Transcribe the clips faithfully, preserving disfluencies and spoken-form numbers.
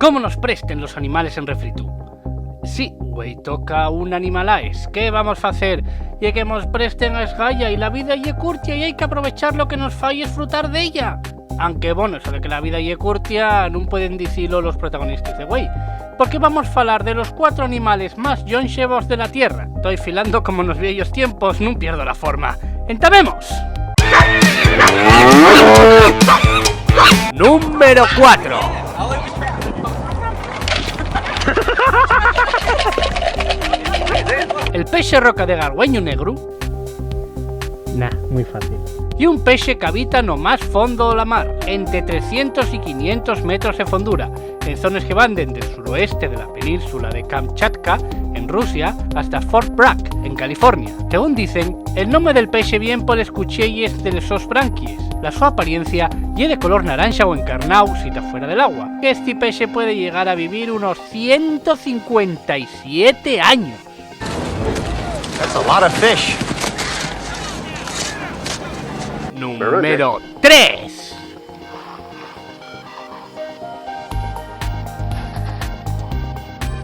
¿Cómo nos presten los animales en refritu? Sí, güei, toca un animalaes. ¿Qué vamos facer? Ye que mos presten a esgaya y la vida ye curtia y hai qu'aprovechar lo que nos fai esfrutar d'ella. Anque, bueno, eso de que la vida ye curtia nun pueden dicilo los protagonistas de güei, porque vamos falar de los cuatro animales más llonxevos de la Tierra. Toi filando como nos vieyos tiempos, nun pierdo la forma. ¡Entamemos! Número cuatro. El pexe roca de gargüeñu negru. Nah, mui fácil. Ye un pexe qu'habita no más fondo de la mar, ente trescientos y quinientos metros de fondura, en zones que van dende el suroeste de la península de Kamchatka, en Rusia, hasta Fort Bragg, en California. Según dicen, el nome del pexe vien poles cuchielles de les sos branquies. La so apariencia ye de color naranxa o encarnáu si ta fuera del agua. Esti pexe puede llegar a vivir unos ciento cincuenta y siete años. That's a lot of fish. Número tres.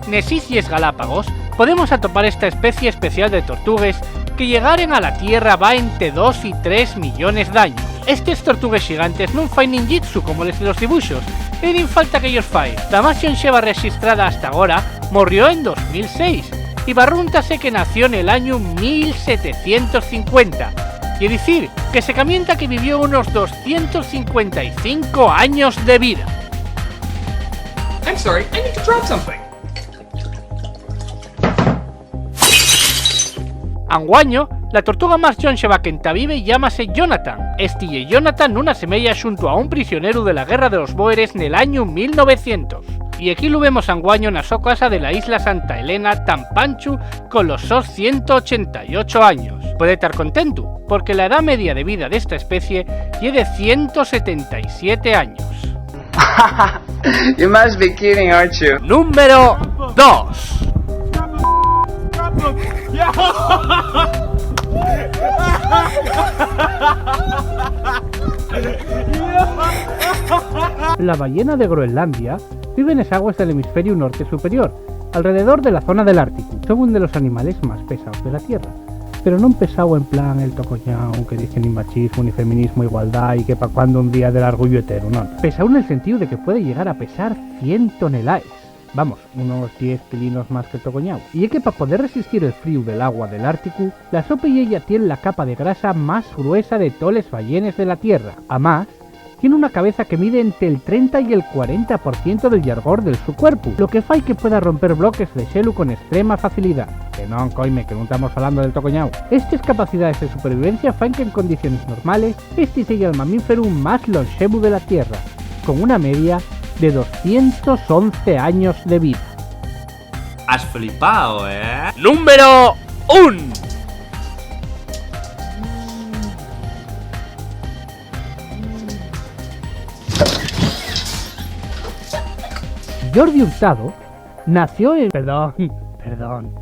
Nes Islles Galápagos podemos atopar esta especie especial de tortugues que llegaren a la Tierra va ente dos y tres millones d'años. Estes tortugues xigantes nun faen ninjitsu como les de los dibuxos, y nin falta que yos fai. La más llonxeva rexistrada hasta agora morrió en dos mil seis, y barrúntase que nació nel añu mil setecientos cincuenta, ye dicir, que se camienta que vivió unos doscientos cincuenta y cinco años de vida. I'm sorry, I need to drop something. Anguaño, la tortuga más llonxeva qu'entá vive llámase Jonathan. Esti ye Jonathan nuna semeya xunto a un prisioneru de la Guerra de los Bóeres nel añu mil novecientos. Y equí lu vemos anguaño na so casa de la isla Santa Elena, Tampanchu, con los sos ciento ochenta y ocho años. Puede tar contentu, porque la edá media de vida d'esta especie ye de ciento setenta y siete años. You must be kidding, aren't you? Número dos. La ballena de Groenlandia vive nes agües del hemisferiu norte superior, alrededor de la zona del Árticu. Son un de los animales más pesaos de la Tierra, pero non pesao en plan el tocoñao que dice ni machismo, ni feminismo, igualdá y que pa cuándo un día del orgullo hetero, non. Pesao nel sentíu de que puede llegar a pesar cien tonelaes. Vamos, unos diez kilinos más que el tocoñao. Y ye que pa poder resistir el fríu del agua del Árticu, la so pellella tien la capa de grasa más gruesa de toles ballenes de la Tierra. Amás, tien una cabeza que mide ente el trenta y el cuarenta por ciento del llargor del so cuerpu, lo que fai que pueda romper bloques de xelu con estrema facilidá. Que non, coime, que nun tamos falando del tocoñao. Estes capacidaes de supervivencia faen que en condiciones normales esti seya'l mamíferu más lonxevu de la Tierra, con una media de doscientos once años de vida. Has flipao, ¿eh? Número un. Jordi Hurtado nació en... Perdón, perdón.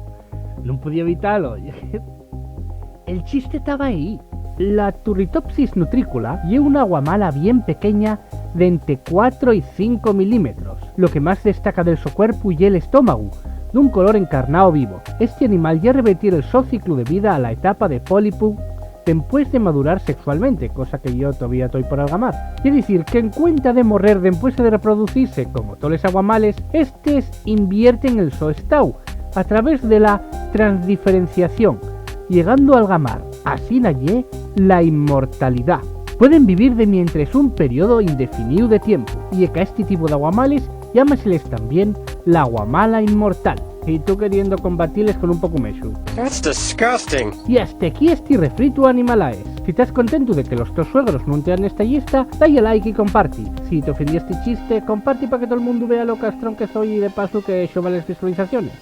Nun podía evitalo. El chiste taba ehí. La Turritopsis nutricula ye una aguamala bien pequeña d'ente cuatro y cinco milímetros. Lo que más destaca del so cuerpu ye l'estómagu, d'un color encarnao vivo. Esti animal ye revertir el so ciclu de vida a la etapa de pólipu dempués de madurar sexualmente, cosa que yo tovía toi por algamar. Ye dicir, qu'en cuenta de morrer dempués de reproducise, como toles aguamales, estes invierten el so estáu a través de la transdiferenciación, llegando a algamar. Asina ye la inmortalidá. Pueden vivir de mientres un periodo indefiníu de tiempu, y eca esti tipu d'aguamales llámaseles tamién l'aguamala inmortal. Y tú queriendo combatiles con un pocu mexu. That's disgusting. Y hasta aquí esti refritu animalaes. Si tas contentu de que los tos suegros nun tean nesta llista, da-y a like y comparti. Si t'ofendió esti chiste, comparti pa que tol mundu vea lo castrón que soi y de pasu que xova les visualizaciones.